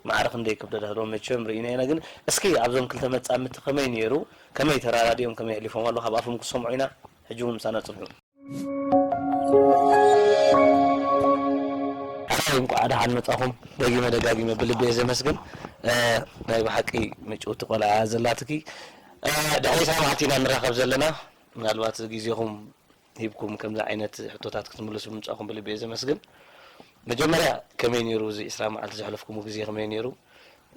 ማዕረ ክንደይ ክብደት ኣለዎ መቸም ርኢና ኢና። ግን እስኪ ኣብዞም ክልተ መጻምድቲ ከመይ ነይሩ፣ ከመይ ተራዳዲኦም፣ ከመይ ኣሕሊፎም ኣለዉ ካብ ኣፎም ክሰምዑ ኢና። ሕጂ እውን ምሳና ጽንሑ። እንቋዕ ደሓን መጻኹም። ደጊመ ደጋጊመ ብልቢ እየ ዘመስግን። እ፣ ናይ ብሓቂ ምጭውቲ ቆልዓ ዘላትኪ። እ፣ ድሕሪ ሰማዕቲ ኢና ንራኸብ ዘለና። ምናልባት ግዜኹም ሂብኩም ከምዚ ዓይነት ሕቶታት ክትምልሱ ምምጻኹም ብልቢ እየ ዘመስግን። መጀመርያ ከመይ ነይሩ እዚ ዕስራ መዓልቲ ዘሕለፍኩምዎ ግዜ ከመይ ነይሩ?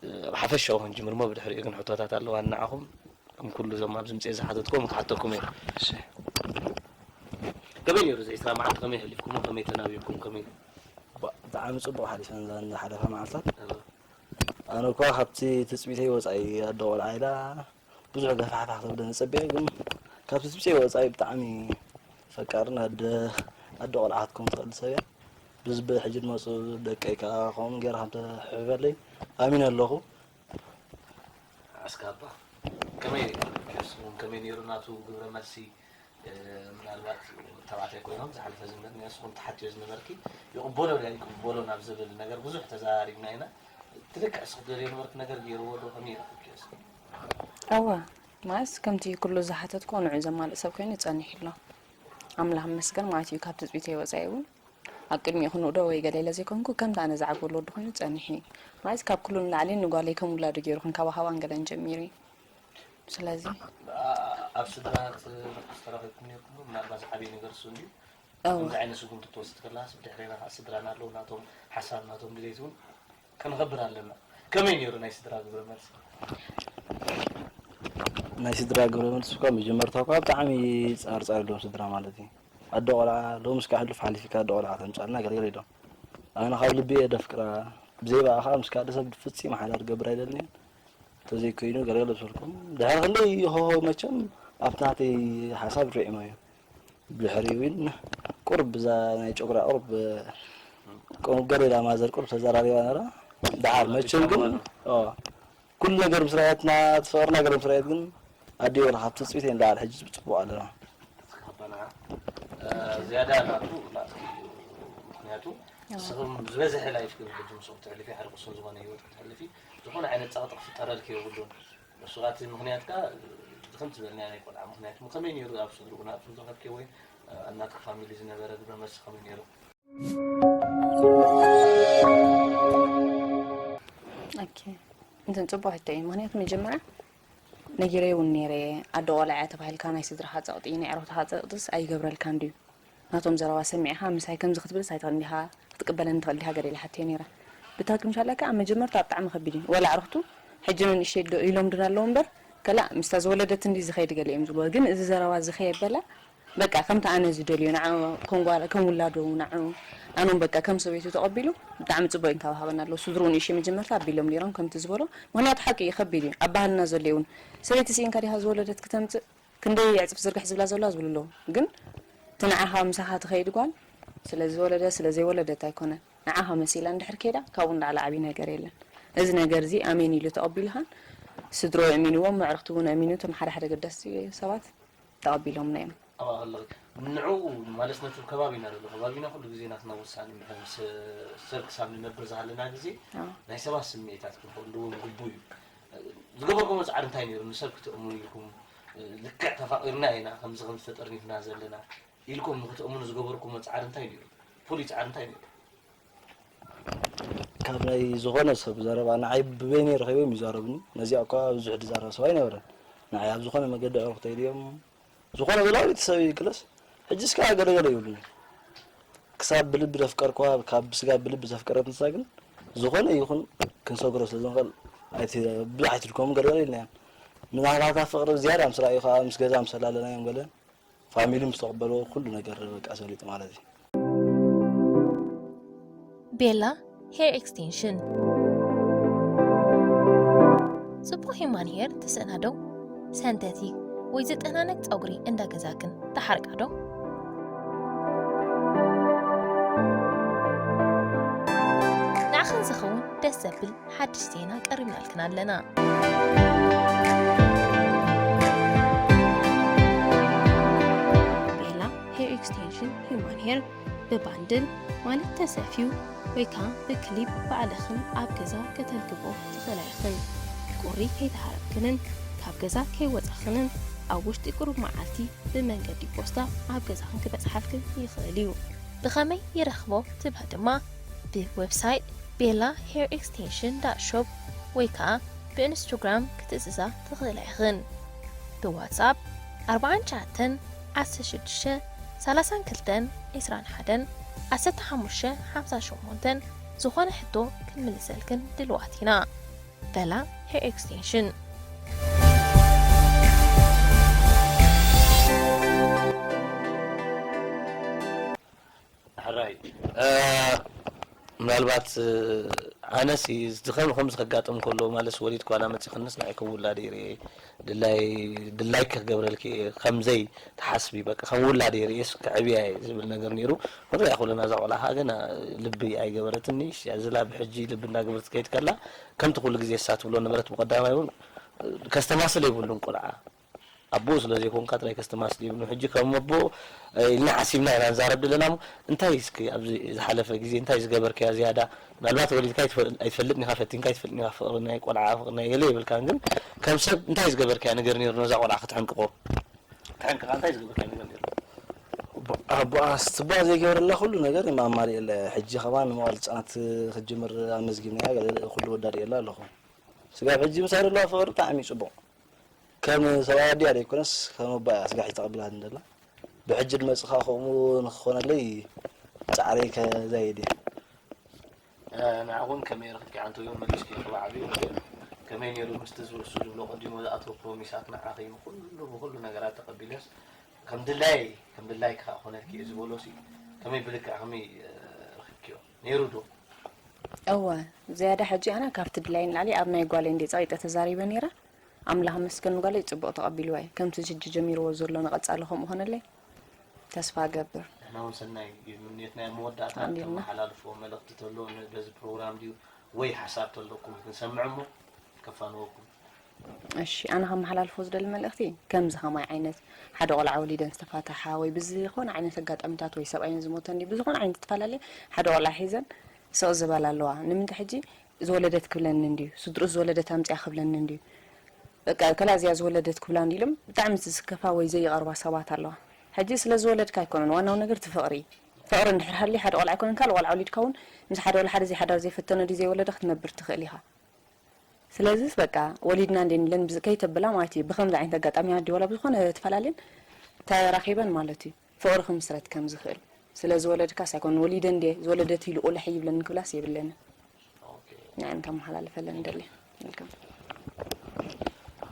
እ፣ ኣብ ሓፈሻኡ ክንጅምር እሞ ብድሕሪኡ ግን ሕቶታት ኣለዋ ንዓኹም። ከም ኩሉ እዞም ኣብዚ ምጽኤ ዝሓተትኩም ክሓተኩም እየ። እሺ። ከመይ ነይሩ እዚ ዕስራ መዓልቲ ከመይ ኣሕሊፍኩሞ? ከመይ ተናቢብኩም? ከመይ? ባ-፣ ብጣዕሚ ጽቡቕ ሓሊፈን እዘን ዝሓለፋ መዓልታት። እወ። ኣነ እኳ ካብቲ ትጽቢተይ ወጻኢ ኣደ ቆልዓ ኢላ ብዙሕ ገፋሕፋሕ ክትብለኒ ጸቢቐ፣ ግን ካብ ትጽቢተይ ወጻኢ ብጣዕሚ ፈቃርን ኣደ፣ ኣደ ቆልዓ ክትከውን ትኽእል ሰብ እያ። ብዝበ-፣ ሕጂ ዝመጹ ደቀይ ከኣ ከምኡ ጌርካ ከም ትሕብሕበለይ ኣሚነ ኣለኹ። ኣስካባ፣ ከመይ፣ ንስኹም ከመይ ነይሩ ናቱ ግብረ መልሲ? እ፣ ምናልባት ተባዕታይ ኮይኖም ዝሓለፈ ዝምድና ንስኹም ትሓትዮ ዝነበርኪ፣ ይቕበሎ ድያ ይቕበሎ ናብ ዝብል ነገር ብዙሕ ተዘራሪብና ኢና። እቲ ልክዕ ንስኺ ትደልዮ ነበርኪ ነገር ገይርዎ ዶ? ከመይ ረኺብክዮ እስኪ? እወ፣ ማለት ከምቲ ኩሉ ዝሓተትክዎ ንዑ ዘማልእ ሰብ ኮይኑ ጸኒሑ ኣሎ። ኣምላኽ ይመስገን ማለት እዩ፣ ካብ ትጽቢተይ ወጻኢ እውን ኣብ ቅድሚኡ ክንውዶ ወይ ገለ ኢለ ዘይኮንኩ፣ ከምቲ ኣነ ዝዓግበሉ ወዲ ኮይኑ ጸኒሑ እዩ። ማለት ካብ ኩሉ ንላዕሊ ንጓለይ ከም ውላዱ ገይሩ ክንከባኸባን ገለን ጀሚሩ እዩ። ስለዚ ኣ-፣ ኣብ ስድራ ት-፣ ተራኺብኩም ነይርኩም ዶ? ምናልባት ዝዓበየ ነገር እሱ እንድዩ። እወ። ከምዚ ዓይነት ስጉምቲ ክትወስድ ከለኻስ ብድሕሬና ከዓ ስድራና ኣለዉ፣ ናቶም ሓሳብ ናቶም ድሌት እውን ከነኸብር ኣለና። ከመይ ነይሩ ናይ ስድራ ግብረ መልሲ? ናይ ስድራ ግብረ መልሲ እኳ መጀመርታ እኳ ብጣዕሚ ጻርጻር ኢሎም ስድራ ማለት እዩ። ኣደ ቆልዓ ሎምስ ከዓ ሕሉፍ ሓሊፍካ ኣደ ቆልዓ ተምጻልና ገለገለ ኢሎም። ኣነ ካብ ልቢ እየ ደፍቅራ። ብዘይ ብኣኻ ምስ ካልእ ሰብ ፍጺም ሓዳር ክገብር ኣይደልን እየ። እንተዘይኮይኑ ገለገለ ዝበልኩም። ድሕሪ ክንደይ ሆሆ መቸም ኣብቲ ናተይ ሓሳብ ርዒሞ እዩ። ብድሕሪኡ እውን ቁሩብ ብዛ ናይ ጨጉራ ቁሩብ ቆንገር ኢላ ማዘር ቁሩብ ተዘራሪባ ነራ። ደሓር መቸም ግን፣ ኦ፣ ኩሉ ነገር ምስ ረኣየትና፣ እቲ ፍቕርና ገለ ምስ ረኣየት ግን ኣዲኡ ወላ ካብ ትጽቢተይ ንላዕሊ ሕጂ ጽቡቕ ኣለና። ዝያዳ ናቱ ናትኪ እዩ። ምኽንያቱ ኣዎ። ንስኹም ዝበዝሐ ላይፍኪ ሕጂ ምስኡ ክትሕልፊ፣ ሓደ ቅሱን ዝኾነ ህይወት ክትሕልፊ፣ ዝኾነ ዓይነት ጸቕጢ ክፍጠረልኪ የብሉን። ንሱ እቲ ምኽንያት ከኣ ድኽም ዝበልናዮ ናይ ቆልዓ ምኽንያት። ከመይ ነይሩ ኣብ ስድርኡ ናቱ ዝረኸብኪ ወይ ኣብ ናትኪ ፋሚሊ ዝነበረ ግብረ መልሲ ከመይ ነይሩ? ኦኬ። እንትን ጽቡቕ ሕቶ እዩ። ምኽንያቱ መጀመርያ ነጊረዮ እውን ነይረ፣ ኣደ ቆልዓ እያ ተባሂልካ ናይ ስድራኻ ጸቕጢ፣ ናይ ዕረፍትኻ ጸቕጥስ ኣይገብረልካን ድዩ? ናቶም ዘረባ ሰሚዕኻ ምሳይ ከምዚ ክትብልስ ኣይትኽእልን ዲኻ? ክትቅበለኒ ትኽእል ዲኻ? ገለ ኢላ ሓትዮ ነይራ። ብታክል ምሻላ ከኣ መጀመርታ ብጣዕሚ ከቢድ እዩ። ወላ ኣዕሩኽቱ ሕጂ ንንእሽተይ ዶ ኢሎም ድና ኣለዉ እምበር፣ ከላ ምስታ ዝወለደት እንዲ ዝኸይድ ገለ እዮም ዝብልዎ። ግን እዚ ዘረባ እዚ ከየበላ በቃ ከምቲ ኣነ ዝደልዮ ንዓ ከም ጓል፣ ከም ውላዱ ንዓ ኣኖም በቃ ከም ሰበይቱ ተቐቢሉ ብጣዕሚ ጽቡቕ ይንከባኸበና ኣሎ። ስድርኡ ንእሽተይ መጀመርታ ኣቢሎም ነይሮም ከምቲ ዝበሎ። ምኽንያቱ ሓቂ እዩ፣ ከቢድ እዩ። ኣብ ባህልና ዘሎ እውን ሰበይቲ ስኢንካ ዲኻ ዝወለደት ክተምጽእ? ክንደይ ዕጽፍ ዝርግሕ ዝብላ ዘለዋ ዝብሉ ኣለዉ። ግን እቲ ንዓኻ ምሳኻ ትኸይድ ጓል ስለ ዝወለደ ስለ ዘይወለደት ኣይኮነን። ንዓኻ መሲላ እንድሕር ከይዳ ካብኡ ንላዕሊ ዓብዪ ነገር የለን። እዚ ነገር እዚ ኣሜን ኢሉ ተቐቢልኻን ስድሮ የእሚንዎም፣ መዕርኽቲ እውን ኣእሚኑ እቶም ሓደ ሓደ ገደስቲ ሰባት ተቐቢሎምና እዮም። ኣብኣ ከለኺ ንዕኡ ማለት ነቲ ከባቢና ዘሎ ከባቢና ኩሉ ግዜ ናትና ውሳኔ ምሕም ስ-፣ ሰብ ክሳብ ንነብር ዝሃለና ግዜ ኣዎ። ናይ ሰባት ስምዒታት ክንፈልጥዎም ግቡእ እዩ። ዝገበርኩሞ ጻዕሪ እንታይ ነይሩ? ንሰብ ክተእምኑ ኢልኩም፣ ልክዕ ተፋቒርና ኢና ከምዚ ከምዚ ተጠርኒፍና ዘለና ኢልኩም ንክትእምኑ ዝገበርኩሞ ጻዕሪ እንታይ ነይሩ? ፍሉይ ጻዕሪ እንታይ ነይሩ? ካብ ናይ ዝኾነ ሰብ ዘረባ ንዓይ ብበይነይ ረኺቦም ይዛረቡኒ። ነዚኣ እኳ ብዙሕ ዝዛረብ ሰብ ኣይነበረን። ንዓይ ኣብ ዝኾነ መገዲ ኣዕሩኽተይ ድዮም ዝኾነ ገለ ቤተሰብ ይግለስ። ሕጂ እስከ ገለ ገለ ይብሉኒ። ክሳብ ብልቢ ዘፍቀርኳ፣ ካብ ስጋ ብልቢ ዘፍቀረት ንሳ ግን ዝኾነ ይኹን ክንሰግሮ ስለ ዝንኽእል ኣይቲ-፣ ብዙሕ ኣይትድከሙ ገለ ገለ ኢልና እዮም። ምናልባት ኣብ ፍቕሪ ዝያዳ ምስ ረኣዩ ከዓ ምስ ገዛ ምስ ኣላለናዮም ገለ ፋሚሊ ምስ ተቐበልዎ ኩሉ ነገር በቃ ሰሊጡ ማለት እዩ። ቤላ ሄር ኤክስቴንሽን። ጽቡቕ ሂማን ሄር ትስእና ዶ? ሰንተቲክ ወይ ዝጠናነቅ ጸጉሪ እንዳ ገዛክን ትሓርቃ ዶ? ንዓኽን ዝኸውን ደስ ዘብል ሓድሽ ዜና ቀሪብናልክን ኣለና። ቤላ ሄር ኤክስቴንሽን ሂውማን ሄር ብባንድል ማለት ተሰፍዩ ወይ ከኣ ብክሊፕ ባዕልኽን ኣብ ገዛ ከተልግብኦ ትኽእላ ኢኽን። ቁሪ ከይተሃረምክንን ካብ ገዛ ከይወጻኽንን ኣብ ውሽጢ ቁሩብ መዓልቲ ብመንገዲ ፖስታ ኣብ ገዛኽን ክበጽሓልክን ይኽእል እዩ። ብኸመይ ይረኽቦ ትብላ ድማ፣ ብዌብሳይት ቤላ ሄር ኤክስቴንሽን ዳት ሾፕ ወይ ከዓ ብኢንስቶግራም ክትእዝዛ ትኽእላ ኢኽን። ብዋትስኣፕ ኣርባዓን ትሽዓተን ዓሰርተ ሽዱሽተ ሰላሳን ክልተን ዒስራን ሓደን ዓሰርተ ሓሙሽተ ሓምሳ ሸሞንተን ዝኾነ ሕቶ ክንምልሰልክን ድልዋት ኢና። በላ ሄር ኤክስቴንሽን። ሕራይ ምናልባት ኣነስ ዝኸም ከምዚ ከጋጥም ከሎ ማለት ወሊድ ኳላ መፂኽንስ ንዓይ ከም ውላድ ይርኤ ድላይ ድላይ ክገብረልኪ እየ ከምዘይ ትሓስቢ በቃ ከም ውላድ ይርኤስ ክዕብያ እየ ዝብል ነገር ነይሩ። ክንሪኣ ከለና እዛ ቆልዓ ከዓ ገና ልቢ ኣይገበረትኒ። እዚላ ብሕጂ ልቢ እናገበረት ትከይድ ከላ ከምቲ ኩሉ ግዜ እሳ ትብሎ ነበረት። ብቀዳማይ እውን ከስተማስል የብሉን ቆልዓ ኣቦኡ ስለ ዘይኮንካ ጥራይ ከስተማስል የብሉን። ሕጂ ከም ኣቦ ኢልና ሓሲብና ኢና ንዛረብ ዘለና እሞ እንታይ እስኪ ኣብዚ ዝሓለፈ ግዜ እንታይ ዝገበርካዮ ዝያዳ ምናልባት ወሊድካ ኣይትፈ- ኣይትፈልጥን ኢኻ ፈቲንካ ኣይትፈልጥን ኢኻ ፍቕሪ ናይ ቆልዓ ፍቕሪ ናይ ገለ የብልካን ግን ከም ሰብ እንታይ ዝገበርካዮ ነገር ነይሩ ነዛ ቆልዓ ክትሕንቅቆ ክትሕንቅቃ እንታይ ዝገበርካዮ ነገር ነይሩ ኣቦኣ ስትባ ዘይገበረላ ኩሉ ነገር የማማልእለ ሕጂ ከማን ንመዋል ህፃናት ክትጅምር ኣመዝጊብናያ ገለ ኩሉ ወዳድእየላ ኣለኹ ስጋብ ሕጂ ምሳይ ዘለዋ ፍቕሪ ብጣዕሚ እዩ ፅቡቕ ከም ሰብኣይ ኣዲኣ ዘይኮነስ ከም ኣቦኣ እያ ስጋብ ሕጂ ተቐቢላትኒ ዘላ ብሕጂ ድመፅኻ ከምኡ ንክኾነለይ ፃዕረይ ከዛይድ እየ ንዓኹም ከመይ ረኺብኪ ዓንተዮም መሊስኪ ክባዕቢ ከመይ ነይሩ ምስቲ ዝብሱ ዝብሎ ቀዲሞ ዝኣተወ ፕሮሚሳት ንዓኺ ብኩሉ ብኩሉ ነገራት ተቐቢለስ ከም ድላይ ከም ድላይኪ ከዓ ኮነልኪ እየ ዝበሎ ሲ ከመይ ብልክዕ ከመይ ረኺብኪዮ ነይሩ ዶ እወ ዝያዳ ሕጂ ኣነ ካብቲ ድላይ ንላዕሊ ኣብ ናይ ጓለይ እንዲ ፀቂጠ ተዛሪበ ነይረ ኣምላኽ መስገን ጓለይ ፅቡቕ ተቐቢልዋ እዩ ከምቲ ሕጂ ጀሚርዎ ዘሎ ንቐፃሊ ከምኡ ኾነለይ ተስፋ እገብር። ንሕና እውን ሰናይ እዩ ምንዮትና። ኣብ መወዳእታ ኣሜን። እተመሓላልፎ መልእኽቲ ተሎ ን- በዚ ፕሮግራም ድዩ ወይ ሓሳብ ተለኩም ክንሰምዕ እሞ ከፋንወኩም። እሺ፣ ኣነ ከመሓላልፎ ዝደሊ መልእኽቲ ከምዚ ከማይ ዓይነት ሓደ ቆልዓ ወሊደን ዝተፋተሓ ወይ ብዝኾነ ዓይነት ኣጋጣሚታት ወይ ሰብኣየን ዝሞተን ድዩ ብዝኾነ ዓይነት ዝተፈላለየ ሓደ ቆልዓ ሒዘን ስቕ ዝበላ ኣለዋ። ንምንታይ ሕጂ ዝወለደት ክብለኒ እንድዩ፣ ስድርኡ ዝወለደት ኣምፂኣ ክብለኒ እንድዩ። በቃ ከላ እዚኣ ዝወለደት ክብላ እንዲሎም ብጣዕሚ ዝስከፋ ወይ ዘይቐርባ ሰባት ኣለዋ። ሕጂ ስለ ዝወለድካ ኣይኮነን ዋናው ነገር እቲ ፍቕሪ እዩ። ፍቕሪ እንድሕር ሃልዩ ሓደ ቆልዓ ኣይኮነን ካልእ ቆልዓ ወሊድካ እውን ምስ ሓደ ወላ ሓደ ዘይሓዳር ዘይፈተነ ድዩ ዘይወለደ ክትነብር ትኽእል ኢኻ። ስለዚስ በቃ ወሊድና እንዴ ንለን ብዝ- ከይተብላ ማለት እዩ ብከምዚ ዓይነት ኣጋጣሚ ኣዲ ወላ ብዝኾነ ተፈላልየን ተራኺበን ማለት እዩ ፍቕሪ ክምስረት ከም ዝኽእል ስለ ዝወለድካስ ኣይኮነን ወሊደ እንዴ ዝወለደት ኢሉ ቁልሕ ይብለኒ ክብላስ የብለንን። ንዕን ከመሓላልፈለን ደሊ። Welcome።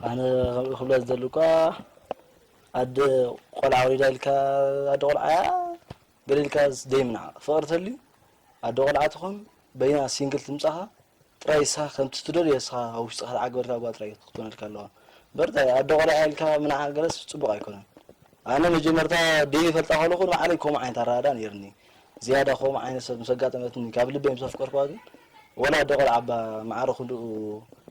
ኣነ ክብላ ዝደሊ እኳ ኣደ ቆልዓ ወሊዳ ኢልካ ኣደ ቆልዓ እያ ገለ ኢልካ ደይምናዕ ፍቕሪ ተልዩ ኣደ ቆልዓ ትኹን በይና ሲንግል ትምፃኻ ጥራይ ንስኻ ከምቲ ትደልዮ ንስኻ ኣብ ውሽጥኻ ዝዓገበትካ እኳ ጥራይ ክትኮነልካ ኣለዋ እምበር እንታይ ኣደ ቆልዓ ኢልካ ምንዓ ገለስ ፅቡቕ ኣይኮነን ኣነ መጀመርታ ደይ ይፈልጣ ከለኹ ንባዕለይ ከምኡ ዓይነት ኣረዳድኣ ነይርኒ ዝያዳ ከምኡ ዓይነት ሰብ ምስ ኣጋጠመትኒ ካብ ልበይ ምስ ኣፍቀርኩዋ ግን ወላ ኣደ ቆልዓ እባ ማዕረ ክንድኡ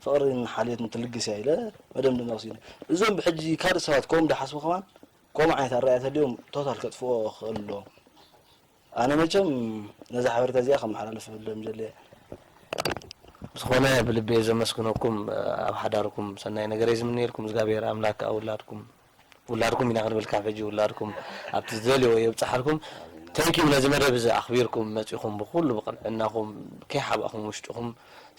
ፍቕርን ሓልዮትን ትልግስ እያ ኢለ መደምደምታ ወሲደ እዞም ብሕጂ ካልእ ሰባት ከምኡ ዝሓስቡ ከማን ከምኡ ዓይነት ኣረኣእያ ተልዮም ቶታል ከጥፍኦ ክኽእል ኣለዎም ኣነ መቸም ነዛ ሓበሬታ እዚኣ ከመሓላልፈሎም ደልየ። ብዝኾነ ብልቢ እየ ዘመስግነኩም ኣብ ሓዳርኩም ሰናይ ነገር እየ ዝምነየልኩም እግዚኣብሔር ኣምላክ ከዓ ውላድኩም ውላድኩም ኢና ክንብል ካብ ሕጂ ውላድኩም ኣብቲ ዝደልዮ የብፅሓልኩም thank you ነዚ መደብ እዚ ኣኽቢርኩም መፂኹም ብኩሉ ብቅንዕናኹም ከይሓባእኹም ውሽጥኹም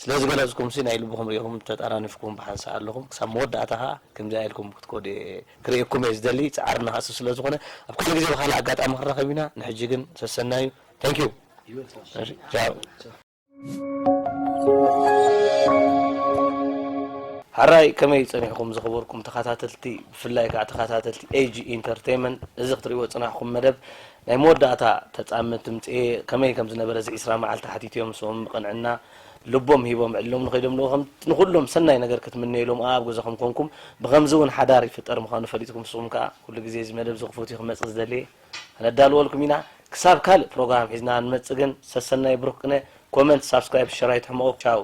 ስለ ዝገለፅኩም ሲ ናይ ልብኹም ሪኢኹም ተጠራኒፍኩም ብሓንሳእ ኣለኹም ክሳብ መወዳእታ ከዓ ከምዚኣ ኢልኩም ክትከዱ እየ ክርእየኩም እየ ዝደሊ ፃዕሪ ንሃሱ ስለ ዝኾነ ኣብ ካልእ ግዜ ብካልእ ኣጋጣሚ ክንራኸብ ኢና ንሕጂ ግን ሰሰናዩ thank you ቻው ሕራይ ከመይ ጸኒሕኩም ዝኸበርኩም ተኸታተልቲ ብፍላይ ከዓ ተኸታተልቲ ኤጂ ኢንተርቴይመንት እዚ ክትሪእዎ ዝጸናሕኩም መደብ ናይ መወዳእታ ተጻመድቲ ምጽኤ ከመይ ከም ዝነበረ እዚ ዒስራ መዓልቲ ሓቲትዮም ንስኦም ብቕንዕና ልቦም ሂቦም ዕሎም ንኸይዶም ኣለዉ ከም ንኹሎም ሰናይ ነገር ክትምነየሎም ኣብ ገዛኹም ኮንኩም ብኸምዚ እውን ሓዳር ይፍጠር ምዃኑ ፈሊጥኩም ንስኹም ከዓ ኩሉ ግዜ እዚ መደብ እዚ ክፉት እዩ ክመጽእ ዝደሊ ከነዳልወልኩም ኢና ክሳብ ካልእ ፕሮግራም ሒዝና ንመጽእ ግን ሰሰናይ ብሩክ ቅነ ኮመንት ሳብስክራይብ ሸር ኣይትሕመቑ ቻው